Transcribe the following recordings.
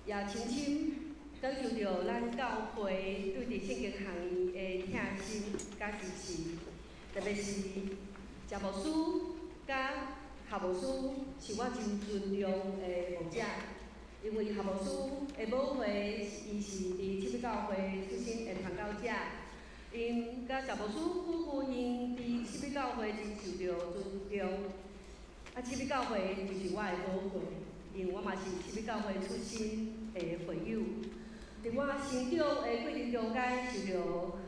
也深深感受著咱教會對佇聖經學院的疼心佮支持，特別是謝牧師佮夏牧師是我真尊重的牧者，因為夏牧師的母會伊是佇七美教會出身的傳教者，𪜶佮謝牧師夫婦𪜶佇七美教會真受著尊重。啊，七美教會就是我的母會，因為我嘛是七美教會出身的會友。佇我成長的過程中間，受著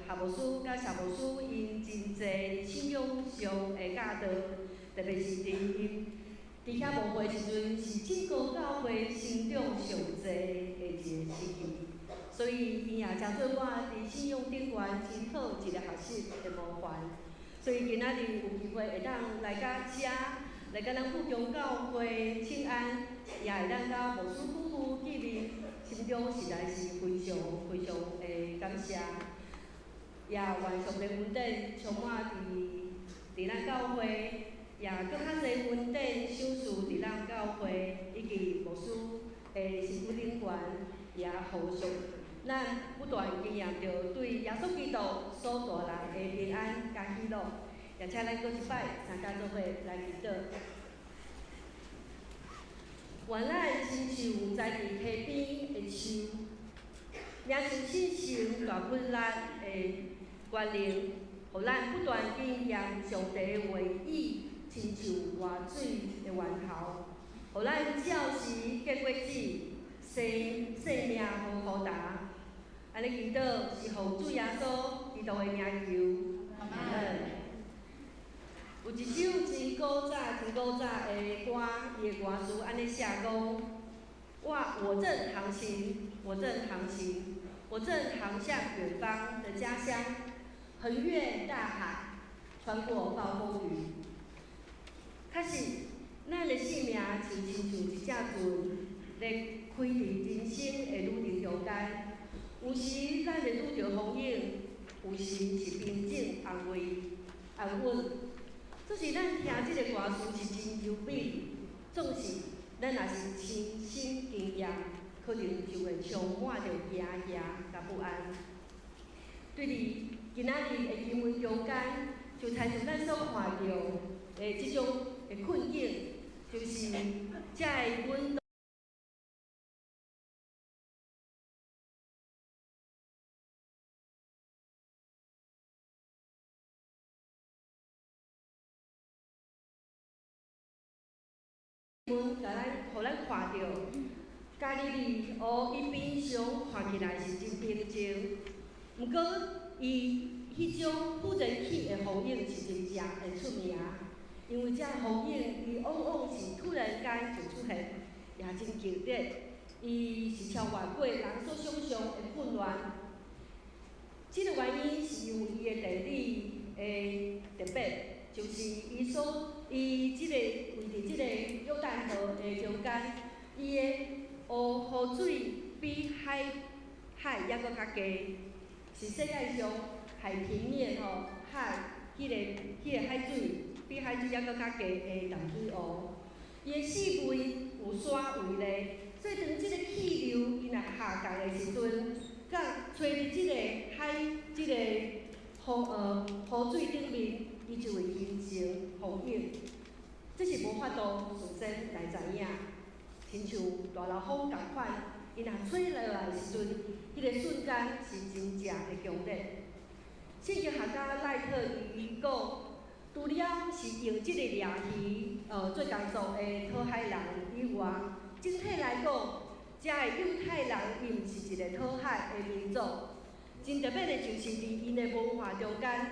夏牧師佮謝牧師𪜶真濟信仰上的教導，特別是佇𪜶佇遐牧會時陣，是整個教會成長上濟的一個時期，所以𪜶也成做我佇信仰頂懸真好一個學習的模範。所以今仔日有機會會當來到遮，來佮咱富強教會請安，也會當佮牧師夫婦見面，心中實在是非常非常的感謝。也願上帝恩典充滿佇咱教會，也閣較濟恩典賞賜佇咱教會以及牧師的身軀頂懸，也予上咱不斷經驗著對耶穌基督所帶來的平安佮喜樂。也請咱閣一擺三家做伙來祈禱。願咱親像栽佇溪邊的樹，領受信心大骨力的權能，予咱不斷經驗上帝的話語，親像活水的源頭，予咱照時結果子，生生命無枯乾。按呢祈禱是奉主耶穌基督的名求。阿門。有一首真古早、真古早的歌，伊的歌詞按呢寫講：我正航行，我正航行，我正航向遠方的家鄉，橫越大海，穿過暴風雨。確實，咱的生命就親像一隻船，咧開佇人生的旅程中間。有時咱會拄著風雨，有時是平靜安慰、安穩。只是咱聽這个歌詞是真優美，總是咱若是親身經驗，可能就會充滿著驚嚇佮不安。對佇今仔日的經文中間，就親像咱所看著的這種的困境，就是遮的阮。阮共咱，予咱看著，加利利湖伊平常看起來是真平靜，毋過伊彼種忽然起的風湧是真正會出名，因為這風湧伊往往是突然間就出現，也真劇烈，伊是超越過人所想像的混亂。這个原因是因為伊的地理的特別，就是伊所伊這个位佇這个約旦河的中間，伊的湖湖水比海猶閣較低，是世界上海平面吼海彼个海水比海水猶閣較低的淡水湖。伊的四圍有山圍咧，所以當這个氣流伊若下降的時陣，佮吹佇這个海這个湖水頂面，伊就會形成風湧。這是無法度事先來知影，親像大流風仝款，伊若吹落來的時陣，彼个瞬間是真正的強烈。聖經學家賴特伊講，除了是用這个掠魚做工作的討海人以外，整體來講，遮的猶太人伊毋是一個討海的民族。真特別的就是佇𪜶的文化中間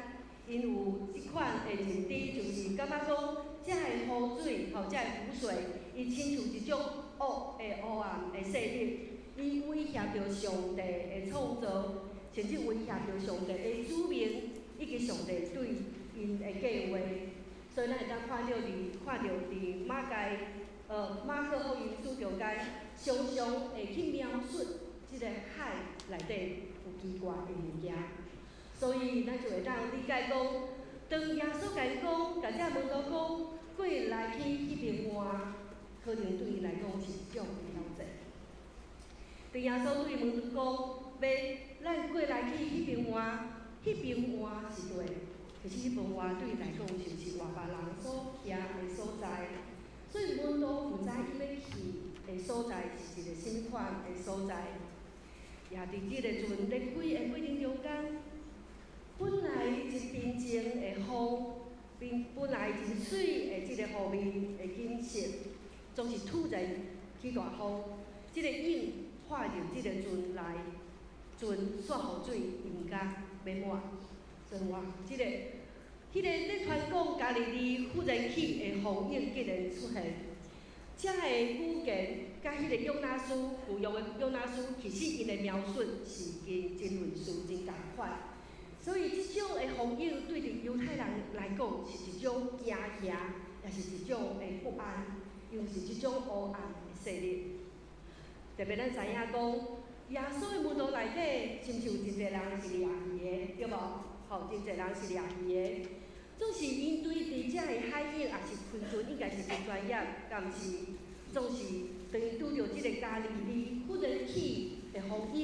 ，𪜶有這款的認知，就是感覺講，遮的湖水吼，遮的湖水，伊親像一種惡的黑暗的勢力，伊威脅著上帝的創造，甚至威脅著上帝的子民，以及上帝對𪜶的計畫。所以咱會當看著佇馬可福音書中間，常常會去描述這个海內底有奇怪的物件，所以咱就會當理解講，當耶穌共𪜶講，共遮門徒講過來去彼邊岸，可能對𪜶來講是一種挑戰。當耶穌對門徒講，欲咱過來去彼邊岸，彼邊岸是佗位，其實彼邊岸對𪜶來講就是外邦人所徛的所在，所以門徒毋知𪜶欲去的所在是一個啥物款的所在。也佇這個船咧開的過程中間，本來真平靜的風，本來真媠的這個湖面的景色，總是突然起大風，這個湧破入這個船內，船煞予水淹甲欲滿，所以哇，這個、彼個咧傳講加利利忽然起的風湧竟然出現，遮的語言佮彼個約拿書，舊約的約拿書，其實𪜶的描述是真真類似、真仝款。所以這種的風湧對佇猶太人來講是一種驚嚇，也是一種的不安，因為是這種黑暗的勢力。特別咱知影講，耶穌的門徒內底，是毋是有真濟人是掠魚的，對無？吼，真濟人是掠魚的。總是𪜶對佇遮的海域，抑是開船，應該是真專業，敢毋是？總是當𪜶拄著這個加利利忽然起的風湧，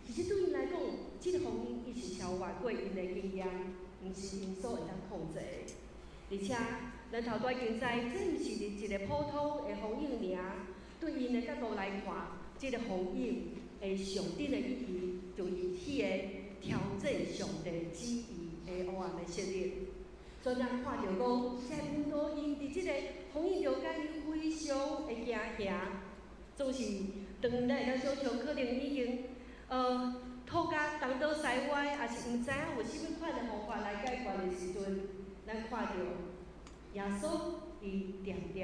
其實對𪜶來講，這個風湧伊是超越過𪜶的經驗，毋是𪜶所會當控制的。而且，咱頭拄仔已經知，這毋是一個普通的風湧爾，對𪜶的角度來看，這個風湧的上頂的意義，就是彼個挑戰上帝旨意的黑暗的勢力。所以咱看著講，這門徒𪜶佇這個風湧中間，𪜶非常的驚嚇，總是當咱會當想像，可能已經吐甲東倒西歪，抑是毋知影有啥物款的方法來解決的時陣，咱看著耶穌伊恬恬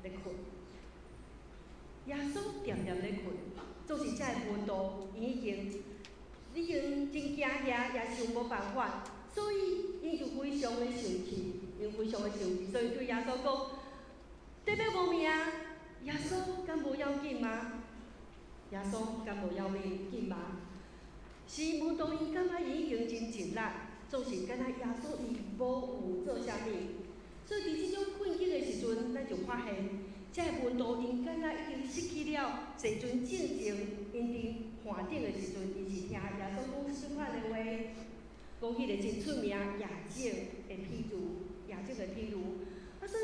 咧睏，耶穌恬恬咧睏，總是這个門徒已經真驚嚇，也想無辦法，所以𪜶就非常的生氣，𪜶非常的生氣，所以對耶穌講：你欲無命？耶穌敢無要緊嗎？耶穌敢無要緊嗎？是門徒𪜶感覺已經真盡力，總是敢若耶穌伊無有做啥物，所以佇這種困境的時陣，咱就發現，這个門徒𪜶敢若已經失去了坐船進前，𪜶佇岸頂的時陣，𪜶是聽耶穌講啥物款的話，講彼個真出名夜景的譬喻，夜景的譬喻。啊，所以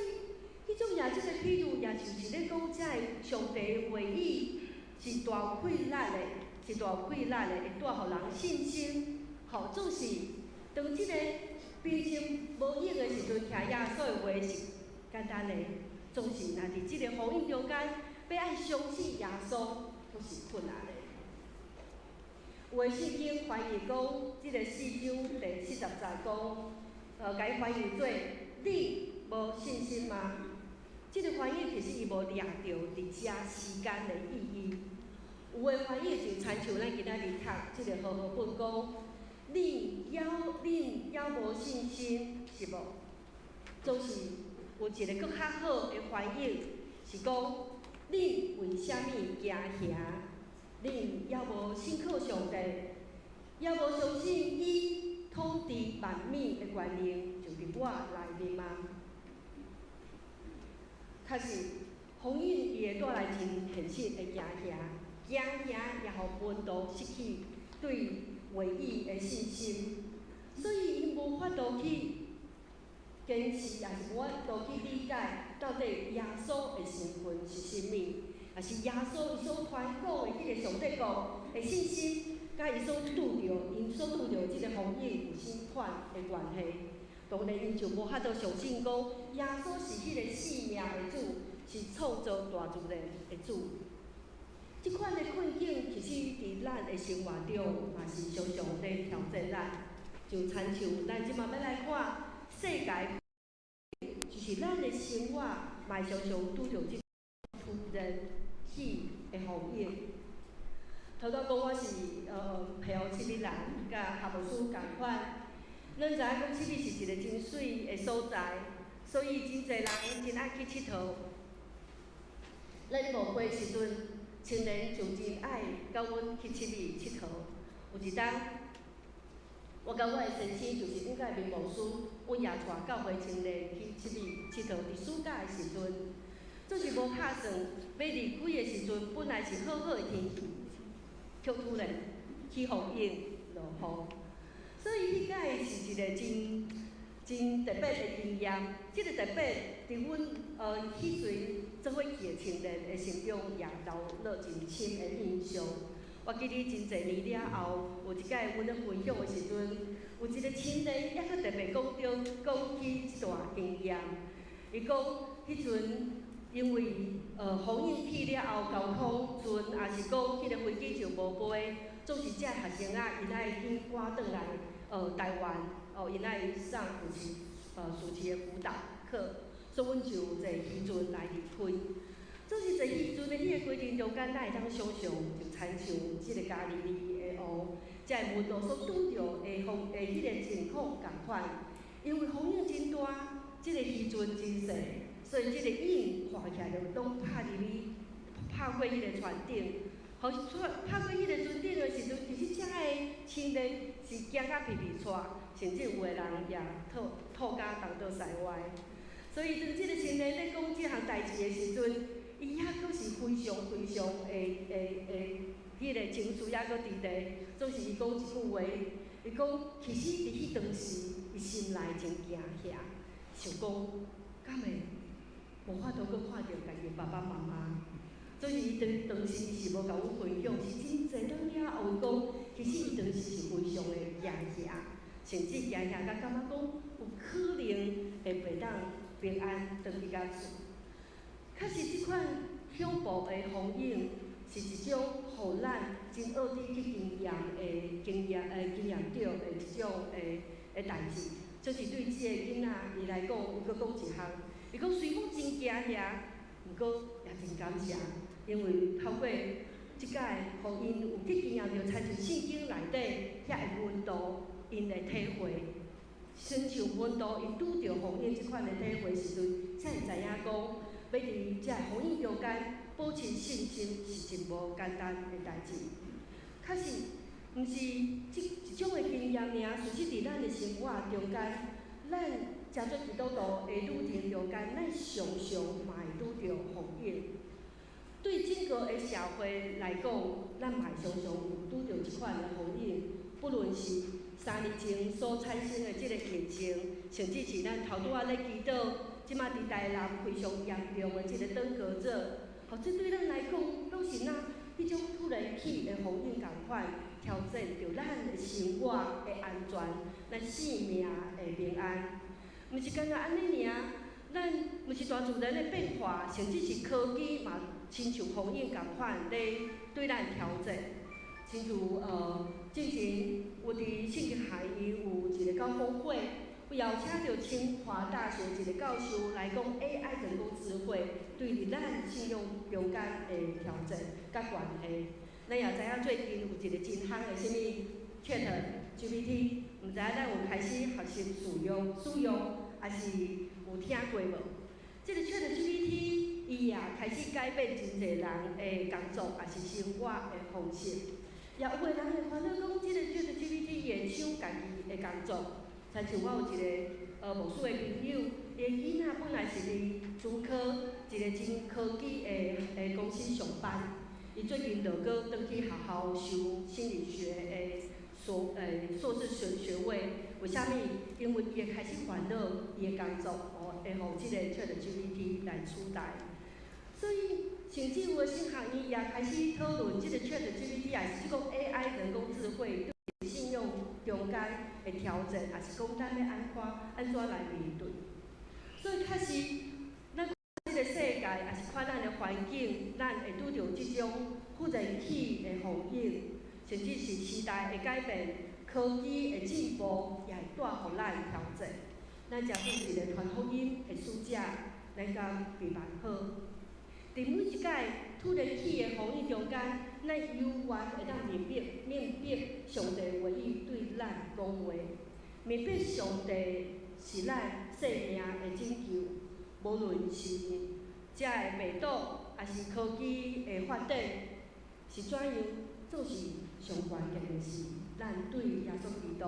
彼種夜景的譬喻，也就是咧講這个上帝的話語是大有氣力的，是大有氣力的，會帶予人信心。吼，總是當這個平靜無影的時陣，聽耶穌的話是簡單的。總是若佇這個風湧中間，欲愛相信耶穌，閣是困難的。有的聖經翻譯講，這個四章第七十節講，共伊翻譯做：你無信心嗎？這個翻譯其實伊無掠著佇遮時間的意義。有的翻譯就親像咱今仔日讀這個和合本講，你猶無信心是無？總是有一個閣較好的翻譯是講，你為啥物驚嚇？你猶無信靠上帝，猶無相信伊統治萬物的權能就佇我內面嗎？確實，風湧伊會帶來真現實的驚嚇，驚嚇也予門徒失去對話語的信心，所以𪜶無法度去堅持，也是無法度去理解到底耶穌的身份是啥物，抑是耶穌伊所傳講的彼個上帝國的信息，佮伊所拄著、𪜶所拄著這個風湧有啥款的關係？當然，𪜶就無法度相信講耶穌是彼個賜命的主，是創造大自然的主。這款的困境，其實佇咱的生活中嘛是常常咧挑戰咱。就親像咱這馬欲來看世界，就是咱的生活嘛常常拄著這突然起的風湧。頭拄講我是澎湖七美人，佮夏牧師仝款。咱知影講七美是一個真媠的所在，所以真濟人真愛去𨑨迌。咱募會時陣，青年就真愛佮阮去七美𨑨迌。有一冬，我佮我的先生就是阮佮明牧師，阮也帶教會青年去七美𨑨迌。佇暑假的時陣，總是無拍算欲離開的時陣，本來是好好的天氣。卻突然起風湧落雨，所以彼擺是一個真真特別的經驗。這個特別佇阮彼陣做伙去的青年的心中也留落真深的印象。我記得真濟年了後，有一擺阮咧分享的時陣，有一個青年猶閣特別講著講起這段經驗。伊講彼陣因為風湧起了後，交通船抑是講彼個飛機就無飛，總是這學生仔𪜶愛緊趕轉來台灣，哦，𪜶愛上暑期暑期的輔導課，所以阮就坐漁船來離開。總是坐漁船的彼個過程中間，咱會當想像就親像這個加利利的湖，這個門徒所拄著的風的彼個情況仝款，因為風湧真大，這個漁船真細，所以這個湧看起來就攏拍入去，拍過彼個船頂。予拍過彼個船頂的時陣，其實遮的青年是驚甲皮皮掣，甚至有的人也吐吐甲東倒西歪。所以當這個青年咧講這項代誌的時陣，伊猶閣是非常非常的的的，彼個情緒猶閣佇咧。總是伊講一句話，伊講其實佇彼當時，伊心內真驚嚇，想講敢會無法度閣看著家己爸爸媽媽。所以伊當當時是無共阮分享，是真濟當了後，伊講其實伊當時是非常的驚嚇，甚至驚嚇甲感覺講有可能會袂當平安轉去到厝。確實，這款恐怖的風湧是一種予咱真惡滴去經驗的經驗經驗著的一種的代誌。就是對這個囡仔伊來講，伊閣講一項，伊講雖講真驚嚇，毋過也真感謝，因為透過這擺，予𪜶有去經驗著，親像聖經內底遐个門徒𪜶的體會，親像門徒𪜶拄著風湧這款的體會時陣，才會知影講，欲佇這風湧中間保持信心是真無簡單的代誌。確實，毋是這一種的經驗爾，事實佇咱的生活中間，咱成做基督徒的旅程中間，咱常常嘛會拄著風湧。對整個的社會來講，咱嘛會常常有拄著這款的風湧，不論是3年前所產生的這個疫情，甚至是咱頭拄仔咧祈禱，這馬佇台南非常嚴重的這個登革熱，予這對咱來講，攏是若彼種突然起的風湧仝款，挑戰著咱的生活的安全，咱性命的平安。毋是干焦按呢爾，咱毋是大自然的變化，甚至是科技嘛，親像風湧仝款咧對咱挑戰。親像之前有佇聖經學院有一個高峰會，有邀請著清華大學一個教授來講 AI 人工智慧對佇咱信仰中間的挑戰佮關係。咱也知影最近有一個真夯的啥物 ChatGPT，毋知影咱有開始學習使用使用，抑是有聽過無？這個 ChatGPT 伊也開始改變真濟人的工作，抑是生活的方式。也有的人會煩惱講，這個 ChatGPT 會搶家己的工作。親像我有一個牧師的朋友，伊的囡仔本來是佇竹科一個真科技的公司上班，伊最近就閣轉去學校修心理學的碩士學位。為啥物？因為伊會開始煩惱伊的工作哦，會予這個 ChatGPT 來取代。所以，甚至有的神學院也開始討論這個 ChatGPT，抑是這個 AI 人工智慧對信仰中間的挑戰，抑是講咱欲按怎來面對。所以確實，咱這個世界，抑是看咱的環境，咱會拄著這種忽然起的風湧，甚至是時代的改變、科技的進步，也會帶予咱挑戰。咱誠做一個傳福音的使者，咱敢備辦好？佇每一擺突然起的風湧中間，咱猶原會當明白上帝話語對咱講話，明白上帝是咱生命的拯救，無論是遮的病毒，抑是科技的發展，是怎樣，總是上關鍵的是，咱對耶穌基督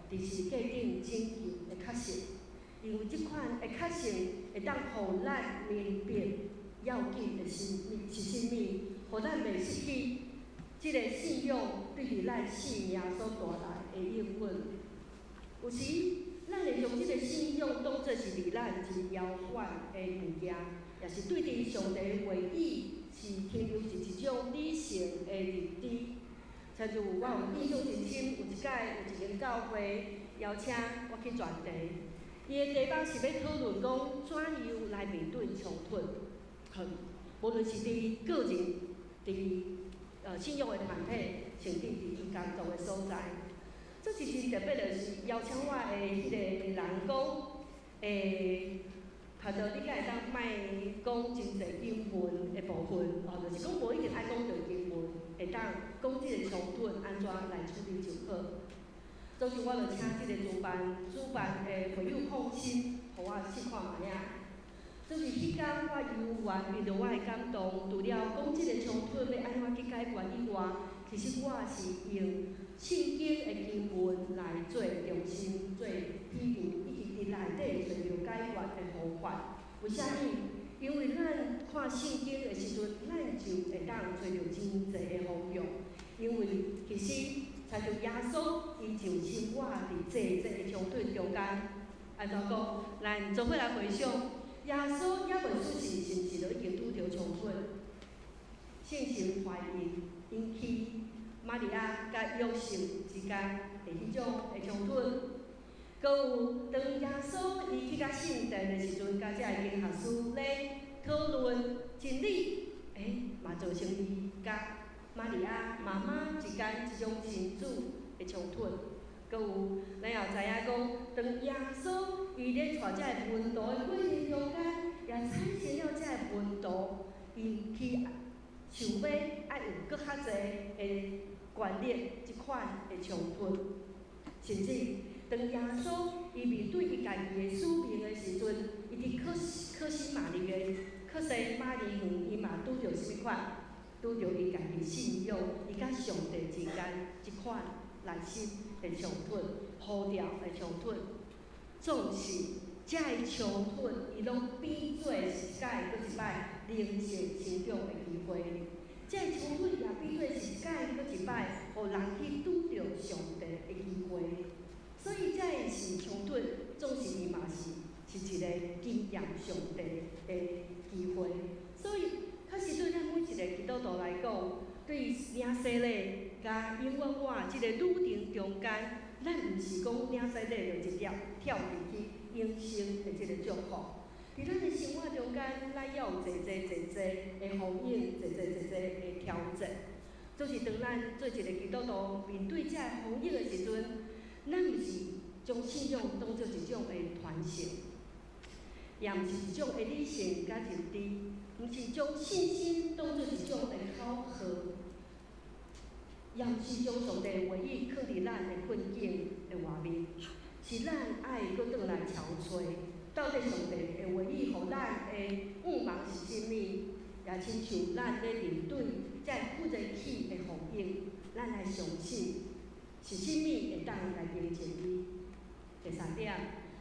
佇十字架頂拯救的確信，因為這款的確信會當予咱明白要緊的是是啥物，予咱袂失去這這个信仰對佇咱生命所帶來的應允。有時，咱會將這个信仰當做是離咱真遙遠的物件，也是對佇上帝話語是停留佇一種理性的認知。親像我有印象真深，有一擺有一間教會邀請我去傳題，伊的題目是欲討論講怎樣來面對衝突，無論是佇個人、佇信仰的團體，甚至佇伊工作的所在。這是真特別的是邀請我的彼个人講，頭拄你敢會當莫講真濟經文的部分，哦，就是講無一定愛講著經文，會當講這个衝突按怎來處理就好。所以我就請這个主辦的會友放心，予我試看覓仔。就是彼工我猶原面對我的感動，除了講這个衝突欲按怎去解決以外，其實我是用聖經的經文來做中心，做比喻，以及佇內底揣著解決的方法。為啥物？因為咱看聖經的時陣，咱就會當揣著真濟的方向。因為其實，親像耶穌，伊就生活佇濟濟的衝突中間。按怎講？咱做伙來回想，耶穌猶未出世，是毋是就已經拄著衝突？聖神懷孕引起瑪利亞佮約瑟之間的彼種的衝突，閣有當耶穌伊去到聖殿的時陣，佮這个經學師咧討論真理，嘛造成伊佮瑪利亞媽媽之間這種親子的衝突。閣有，咱也知影講，當耶穌伊咧帶這个門徒的過程中間，也產生了這个門徒𪜶去想欲愛有閣較濟的權力，這款的衝突。甚至當耶穌伊面對伊家己的使命的時陣，伊佇客西馬尼園，伊嘛拄著啥物款？拄著伊家己信仰，伊佮上帝之間這款內心的衝突、呼召的衝突，總是這个衝突，伊攏變做是一擺閣一擺靈性成長的機會。這个衝突也變做是一擺閣一擺，予人去拄著上帝的機會。所以，這个是衝突，總是伊嘛是一个經驗上帝的機會。所以，確實對咱每一個基督徒來講，對領洗禮佮永遠活這个旅程中間，咱毋是講領洗禮就直接跳入去永生的這个祝福。佇咱的生活中間，咱要有濟濟濟濟的風雨，濟濟濟濟的挑戰。就是當咱做一个基督徒面對這个風雨的時陣，咱毋是將信仰當做一種的傳承，也毋是一種的理性佮認知，毋是將信心當做一種的口號，也毋是將上帝話語囥佇咱的困境的外面，是咱愛閣轉來撨揣，到底上帝的話語予咱的向望是啥物？也親像咱咧面對這忽然起的風雨，咱來相信是啥物會當來平靜伊。第三點，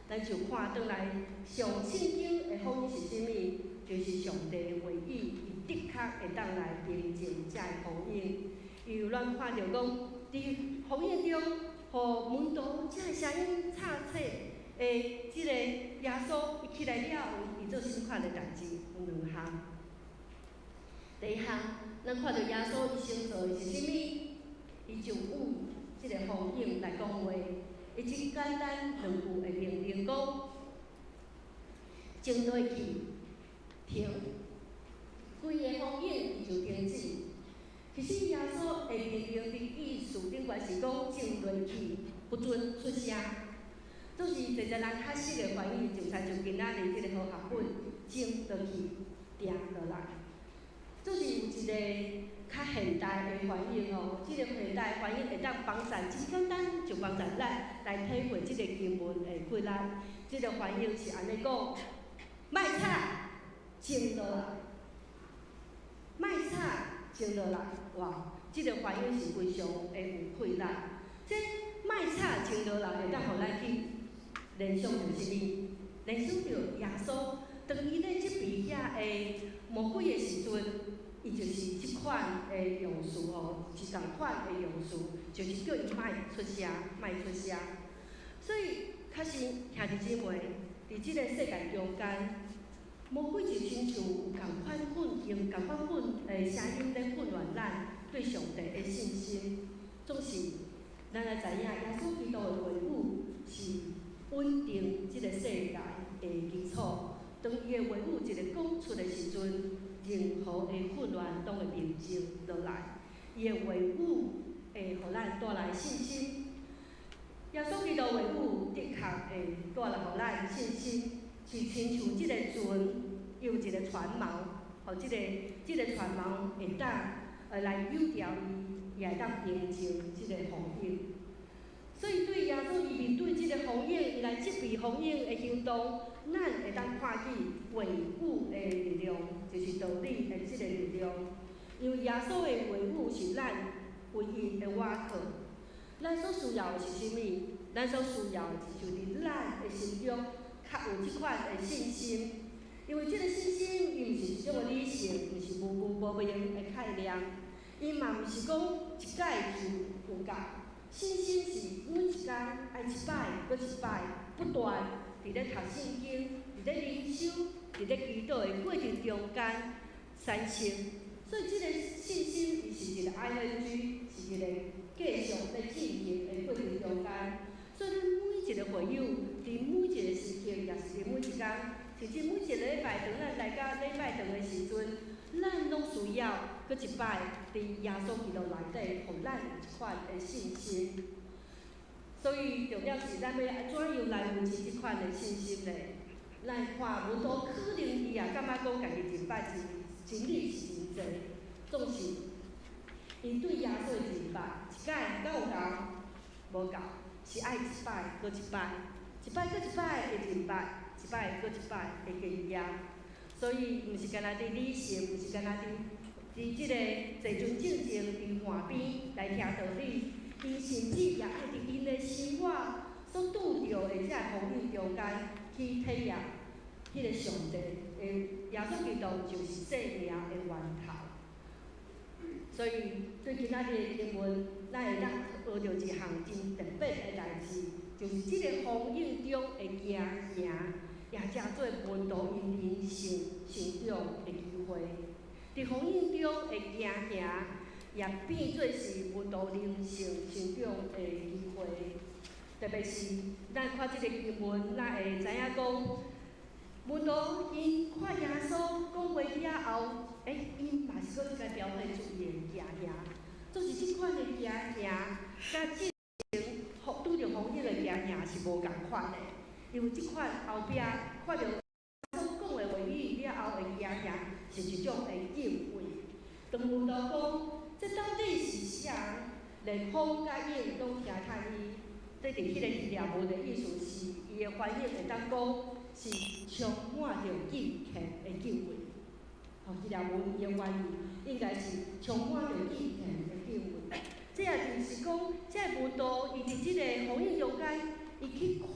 咱就看轉來上聖經的福音是啥物？就是上帝的話語，伊的確會當來平靜這个風雨。因為咱看著講，佇風雨中，予門徒這个聲音吵醒的這個耶穌，伊起來了後，伊做啥物款的代誌？有兩項。第一項，咱看著耶穌伊先做的是啥物？伊就向這个風湧來講話，伊真簡單兩句的命令講：靜落去，停。規个風湧伊就停止。其實耶穌的命令的意思，頂懸是講靜落去，不准出聲。就是濟濟人較熟的翻譯，就親像今仔日這个和合本，靜落去，定落來。就是有一个較現代的翻譯吼，這个現代翻譯會當幫助，真簡單就幫助咱來體會這个經文的氣力。這个翻譯是按呢講：莫吵，靜落來；莫吵，靜落來。哇，這个翻譯是非常的有氣力。這莫吵，靜落來，會當予咱去聯想著啥物？聯想著耶穌當伊咧責備遐个魔鬼的時陣，伊就是這款的用詞吼，是仝款的用詞，就是叫伊莫出聲，莫出聲。所以確實兄弟姊妹，佇這个世界中間，無幾就親像有仝款訓，用仝款訓的聲音咧訓練咱對上帝的信心。總是咱來知影，耶穌基督的話語是穩定這个世界的基礎。當伊的話語一个講出的時陣，任何的混亂攏會平靜落來。伊的話語會予咱帶來信心。耶穌基督話語的確會帶來予咱信心，是親像這個船有一個船錨，予這個船錨會當來誘調伊，也會當平靜這個風湧。所以對耶穌伊面對這個風湧，伊來責備風湧的行動，咱會當看見話語的力量，就是道理的這個力量。因為耶穌的話語是咱唯一的倚靠。咱所需要的是啥物？咱所需要的就是佇咱的心中較有這款的信心。因為這个信心，伊毋是一種的理性，毋是無無明的概念，伊嘛毋是講一擺就有夠。信心是每一工愛一擺閣一擺，不斷佇咧讀聖經、佇咧靈修、佇咧祈禱的過程中間產生。所以，這个信心伊是一個 ing，是一個繼續咧進行的過程中間。所以，咱每一個會友，佇每一個時刻，也是佇每一工，甚至每一個禮拜，當咱來到禮拜堂的時陣，咱攏需要閣一擺佇耶穌基督內底，予咱有這款的信心。所以，重要是咱欲按怎樣來維持這款的信心呢？咱看門徒可能伊也感覺講家己認捌真真理是真濟，總是伊對耶穌的認捌一擺敢有夠？無夠，是愛一擺閣一擺，一擺閣一擺的認捌，一擺閣一擺的經驗。所以，毋是干焦佇理性，毋是干焦佇這个坐船進前佇岸邊來聽道理，𪜶甚至也愛佇𪜶的生活所拄著的這个風雨中間去體驗彼个上帝的耶穌基督就是生命的源頭。所以，對今仔日的經文，咱會當學著一項真特別的代誌，就是這个風湧中的驚嚇，也成做門徒𪜶靈性成長的機會。佇風湧中的驚嚇，也變做是門徒靈性成長的機會。特別是咱看這個經文，咱會知影講，門徒𪜶看耶穌講話了後，𪜶嘛是閣一擺表現出伊的驚嚇，總是這款的驚嚇，佮之前拄著風湧的驚嚇是無仝款的，因為這款後壁看著耶穌講的話語了後的驚嚇，是一種的敬畏。當門徒講，這到底是啥？連風佮湧攏聽趁伊。這佇彼個希臘文的意思是，伊的翻譯會當講是充滿著敬虔的敬畏。吼，希臘文伊的翻譯應該是充滿著敬虔的敬畏。這也就是講，這个門徒伊佇這個風湧中間，伊去看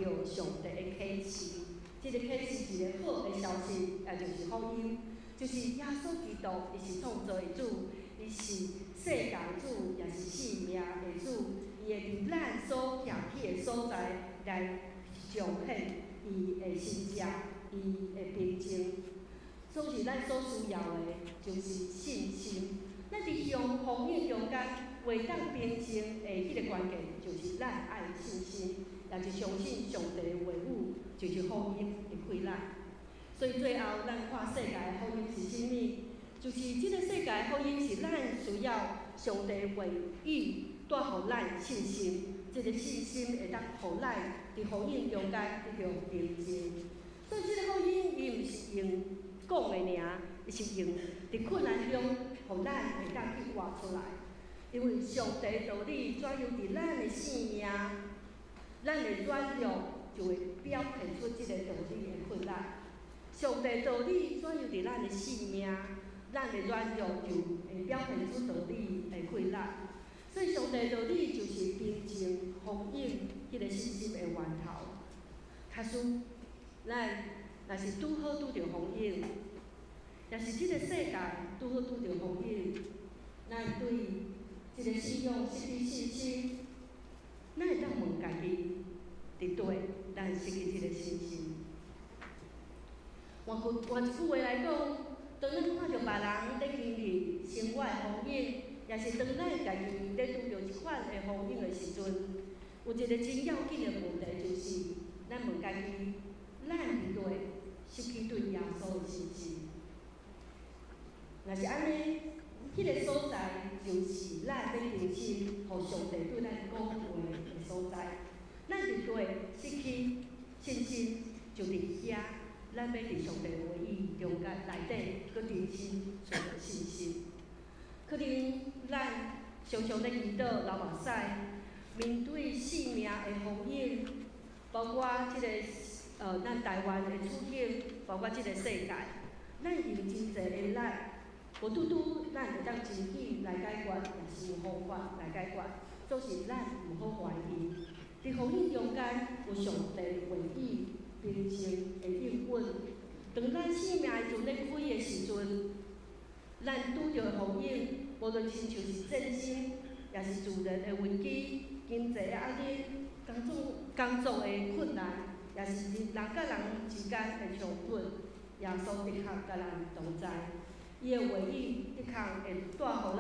著上帝的啟示。這個啟示是一個好的消息，也就是福音，就是耶穌基督，伊是創造的主，伊是世界主，也是生命的主。伊會佇咱所徛起的所在來彰顯伊的神蹟，伊的平靜。總是咱所需要的，就是信心。咱佇向風湧中間會當平靜的彼個關鍵，就是咱愛信心，也是相信上帝的話語，就是福音的氣力。所以最後，咱看世界的福音是啥物？就是這個世界的福音是咱需要上帝話語帶予咱信心，這個信心會當予咱佇風湧中間得著平靜。所以這個福音伊毋是用講的爾，伊是用佇困難中，予咱會當去活出來。因為上帝道理怎樣佇咱的生命，咱的軟弱就會表現出這個道理的困難。上帝道理怎樣佇咱的生命，咱的軟弱就會表現出道理的困難。所以上帝道理就是平靜風湧彼個信心的源頭。假使咱若是拄好拄著風湧，若是這個世界拄拄好拄著風雨，咱對這个信仰失去信心，咱會當問家己，佇佗咱失去這个信心。換一句話來講，當咱看著別人咧經歷生活的風雨，也是當咱家己咧拄著這款的風雨的時陣，有一個真要緊的問題，就是咱問家己，咱佇佗失去對耶穌的信心。若是按呢，彼個所在就是咱欲重新予上帝對咱講話的所在。咱佇佗失去信心，就佇遐，咱欲佇上帝話語中間內底，閣重新找著信心。可能咱常常咧祈禱流目屎，面對生命的風雨，包括這个咱台灣的處境，包括這个世界，咱用真濟的力，無拄拄咱會當爭取來解決，也是有方法來解決，總是咱毋好懷疑。佇風雨中間有上帝話語平靜的應允。當咱生命的船咧開的時陣，咱拄著風雨，無論親像是戰爭，也是自然的危機、經濟的壓力、工作的困難，也是人佮人之間的衝突，耶穌的確佮咱同在。伊的話語的確會帶予咱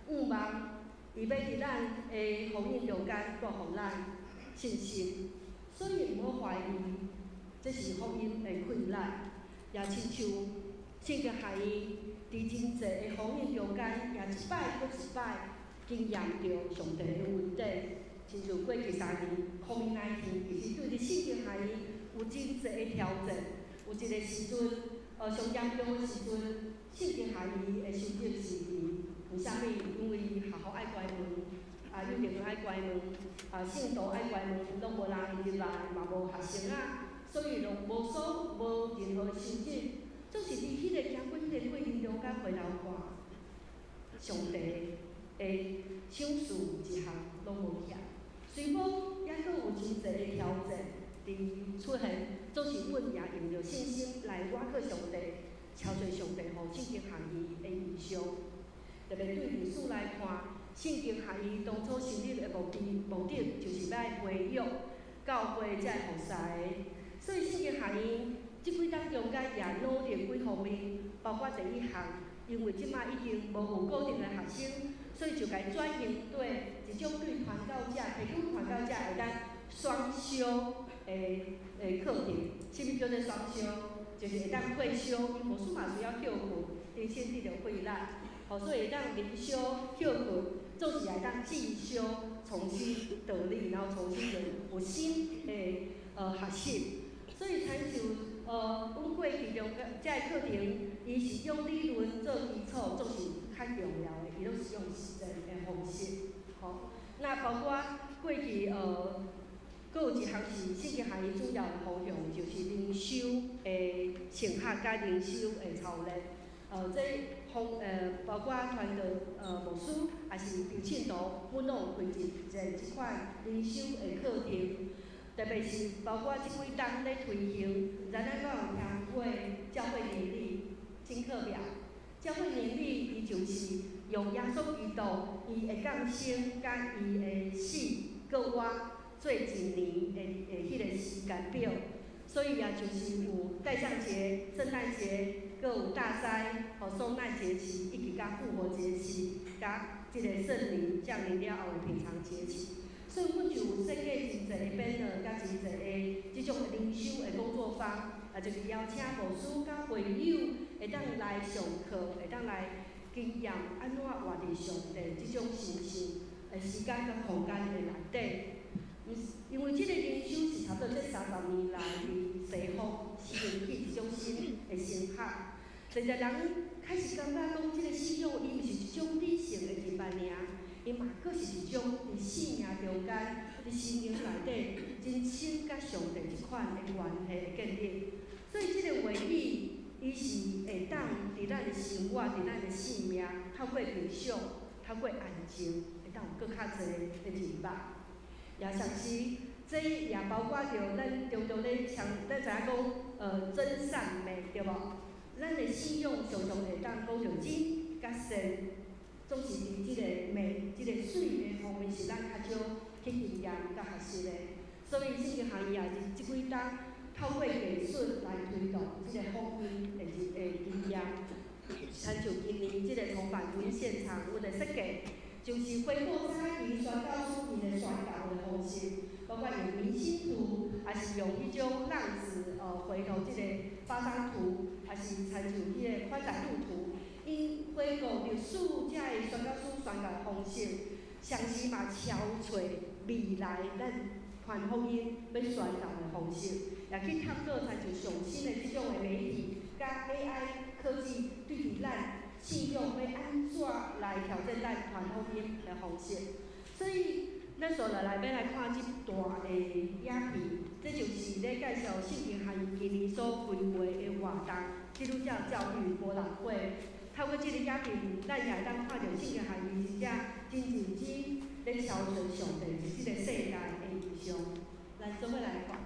盼望，伊欲佇咱的風雨中間帶予咱信心。所以毋好懷疑，這是福音的氣力，也親像聖經學院佇真濟的風雨中間，也一擺閣一擺經驗著上帝的恩典。親像過去3年，COVID-19，其實對佇聖經學院有真濟的挑戰。有一个時陣，上嚴重的時陣，聖經學院的收入是零。為啥物？因為學校愛關門，幼兒園愛關門，聖堂愛關門，攏無人入來，嘛無學生啊，所以攏無任何收入。總是佇彼个經過彼个過程中間回頭看，上帝的賞賜一項攏無欠。雖講猶閣有真濟的挑戰佇出現，總是阮也用著信心來倚靠上帝，超做上帝予聖經學院的異象。特別對歷史來看，聖經學院當初成立的目的就是欲培育教會這个服侍。所以聖經學院這幾冬中間也努力幾方面，包括第一項，因為這擺已經無有固定的學生，所以就共轉型做一種對傳教者，提供傳教者會當雙修的課程。啥物叫做雙修？就是會當退休，因牧師嘛需要歇睏，重新得著血力，吼，所以會當靈修歇睏，總是會當進修，重新得力，然後重新有新的學習。所以親像阮過去中間這个課程，伊是用理論做基礎，總是較重要的，伊攏是用實踐的方式，吼。那包括過去閣有一項是聖經學院主要的方向，就是靈修的神學佮靈修的操練。這方包括傳道牧師，抑是平信徒，阮攏有開一個這款靈修的課程。特別是包括這幾冬咧推行，毋知咱敢有聽過教會年曆新課表？教會年曆伊就是用耶穌基督伊的降生佮伊的死閣活做一年的彼个時間表，所以也就是有待降節、聖誕節，閣有大齋、吼受難節期，以及佮復活節期，佮這个聖靈降臨了後的品嘗節期。所以，阮就有設計真濟的 banner，佮真濟的這種靈修的工作坊，啊，就是邀請牧師佮會友會當來上課，會當來經驗按怎活佇上帝這種神聖的時間佮空間的內底。因為這个靈修是差不多這30年來佇西方興起一種新的神學，濟濟人開始感覺講，這个信仰伊毋是一種理性的認識爾，伊嘛閣是一種佇生命中間、佇心靈內底真親佮上帝這款的關係的建立。所以這个話語，伊是會當佇咱的生活、佇咱的生命，透過冥想、透過安靜，會當有閣較濟的認捌。也同時，這也包括著咱常常咧強，咱知影講，真善美，對無？咱的信仰常常會當講著真佮善，總是佇這個美、這個媠的方面是咱較少去經驗佮學習的。所以聖經學院也是這幾冬透過藝術來推動這個福音的一個經驗。親像今年這個銅板福音現場，阮的設計就是回顧早期宣教師𪜶的宣教的方式，包括用明星圖，抑是用彼種浪子回頭這個八張圖，抑是親像彼個寬窄路圖，𪜶回顧歷史，遮的宣教師宣教的方式，同時嘛超揣未來咱傳福音欲宣教的方式，也去探討親像上新的這種的媒體，佮 AI 科技對佇咱信仰欲按怎來挑戰咱傳福音的方式。所以，咱紲落來欲來看這段的影片，這就是咧介紹聖經學院今年所規劃的活動——基督教教育博覽會。透過這個影片，咱也會當看著聖經學院真正真認真咧敲揣上帝佇這個世代的異象。咱做伙來看。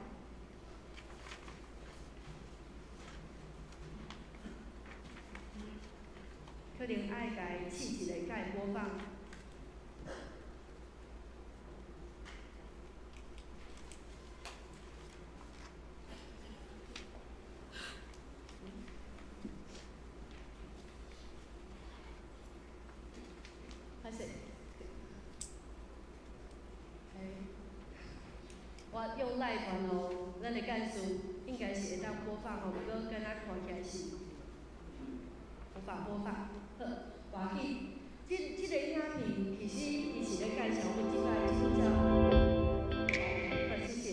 可能愛共試一下，才會播放。歹勢。我用賴傳予咱的幹事，應該是會當播放吼，毋過敢若看起來是無法播放。好，無要緊。這個影片其實伊是咧介紹阮這擺基督教。好，謝謝。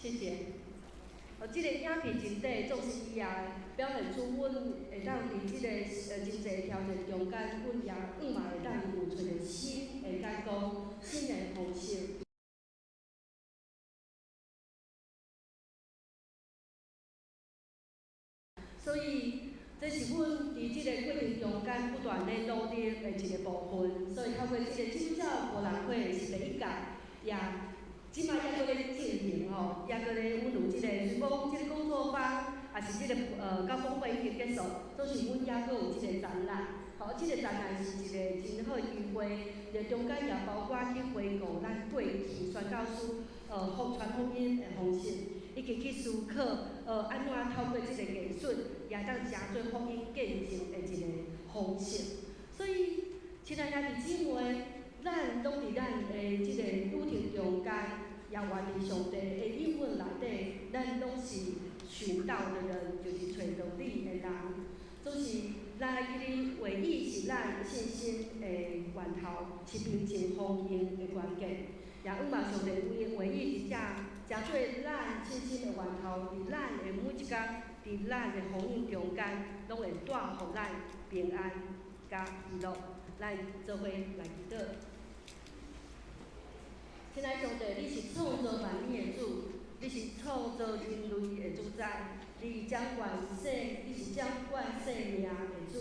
謝謝。這個影片真短，總是伊也表現出阮會當佇這個真濟挑戰中間，阮也阮嘛會當有出一個新的眼光、新的方式。所以，這是阮佇這個過程中間不斷咧努力的一個部分。所以透過這個基督教博覽會是第一屆，也這擺猶閣咧進行吼，猶閣咧阮有這個，就是講這個工作坊，抑是這個高峰會已經結束，總是阮猶閣有這個展覽。吼，這個展覽是一個真好的機會，佇中間也包括去回顧咱過去宣教師福傳福音的方式，以及去思考按怎透過這個藝術，也當成做福音見證的一個方式。所以，親愛兄弟姊妹，咱攏佇咱的這個旅程中間，也願佇上帝的應允內底，咱攏是尋道的人，就是揣道理的人。總是咱會記得話語是咱信心的源頭，是平靜豐盈的關鍵。也向望上帝話語佇遮，成做咱信心的源頭，佇咱的每一工，佇咱的風雨中間，攏會帶予咱平安佮喜樂。咱做伙來祈禱。親愛上帝，你是創造萬物的主，你是創造人類的主宰，你是掌管生命的主。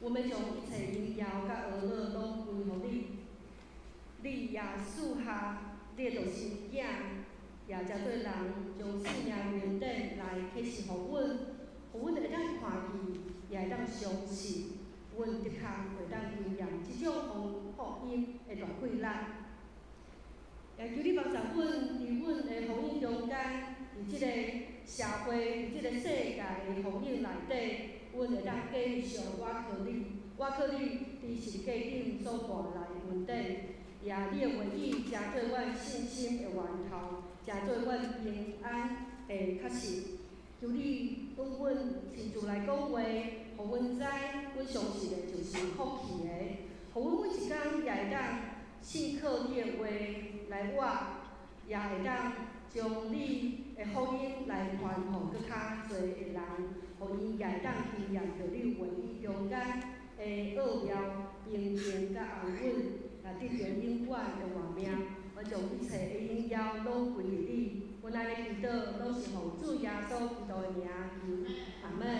阮欲將一切榮耀佮呵咾攏歸予你。你也賜下你的獨生囝，也成做人將性命恩典來啟示予阮，予阮會當看見，也會當相信，阮的確會當經驗這種福音的大氣力。也求你幫助阮，佇阮的福音中間，佇這個社會，佇這個世界的福音內底，阮會當繼續倚靠你，倚靠你佇十字架頂所帶來的恩典，也你的話語成做阮信心的源頭，成做阮平安的確實。求你向阮親自來講話，予阮知，阮相信的就是福氣的，予阮每一工也會當信靠你的話來活，也會當將你的福音來傳予閣較濟的人，予𪜶也會當經驗著你話語中間的奧妙、平靜佮安穩，來得著永遠的活命。我將一切的榮耀攏歸予你，阮按呢祈禱，攏是奉主耶穌基督的名求，阿門。